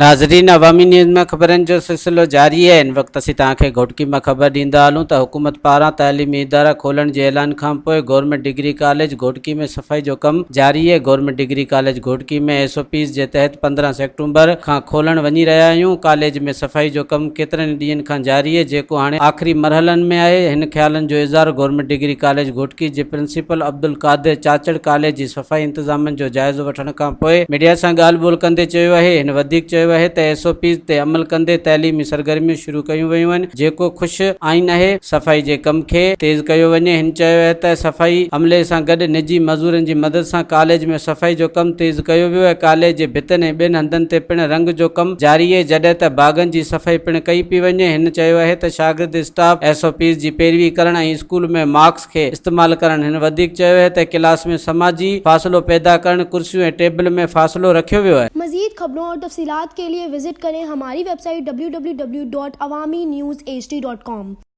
ناظرين عوامي نيوز ۾ خبرن جو سلسلو جاري آهي هن وقت اسين توهان کي گهوٽڪي مان خبر ڏيندا هلون ته حڪومت پاران تعليمي ادارا کولڻ جي اعلان کانپوء گورنمينٽ ڊگري ڪاليج گهوٽڪي ۾ صفائي جو ڪم جاري آهي government degree college Ghotki ۾ S O Ps جي تحت 15 سيپٽمبر کان کولڻ وڃي رهيا آهيون ڪاليج ۾ صفائي جو ڪم ڪيترن ئي ڏينهن کان جاري آهي جيڪو هاڻي آخري مرحلن ۾ آهي هن خيالن جو اظهار گورنمينٽ ڊگري ڪاليج گهوٽڪي جي پرنسپل عبدالقادر چاچڙ ڪاليج جي صفائي انتظامن جو جائزو وٺڻ کانپوء ميڊيا سان ڳالهه ٻولهه ڪندي چيو آهي. هن وڌيڪ چيو آهي ته ايس او پيز تي عمل ڪندي تعليمي سرگرميون شروع ڪيون ويون آهن جيڪو خوش آئين آهي، صفائي جي ڪم کي تيز ڪيو وڃي. هن چيو آهي ته صفائي عملي سان گڏ نجي مزورن جي مدد سان ڪاليج ۾ صفائي جو ڪم تيز ڪيو ويو آهي، ڪاليج جي ڀتين ۽ ٻين هنڌن تي پڻ رنگ جو ڪم جاري اهي جڏهن ته باغن جي صفائي پڻ ڪئي پئي وڃي. هن چيو آهي ته شاگرد اسٽاف ايس او پيز جي پيروي ڪرڻ ۽ اسڪول ۾ ماسڪ کي استعمال ڪرڻ. هن وڌيڪ چيو اهي ته ڪلاس ۾ سماجي فاصلو پيدا ڪرڻ، ڪرسيون ۽ ٽيبل ۾ فاصلو رکيو ويو آهي. مزيد خبرون اور تفصيلات ڪي ليي وزٽ ڪرين هماري ويب سائيٽ www.awamiNewsHD.com.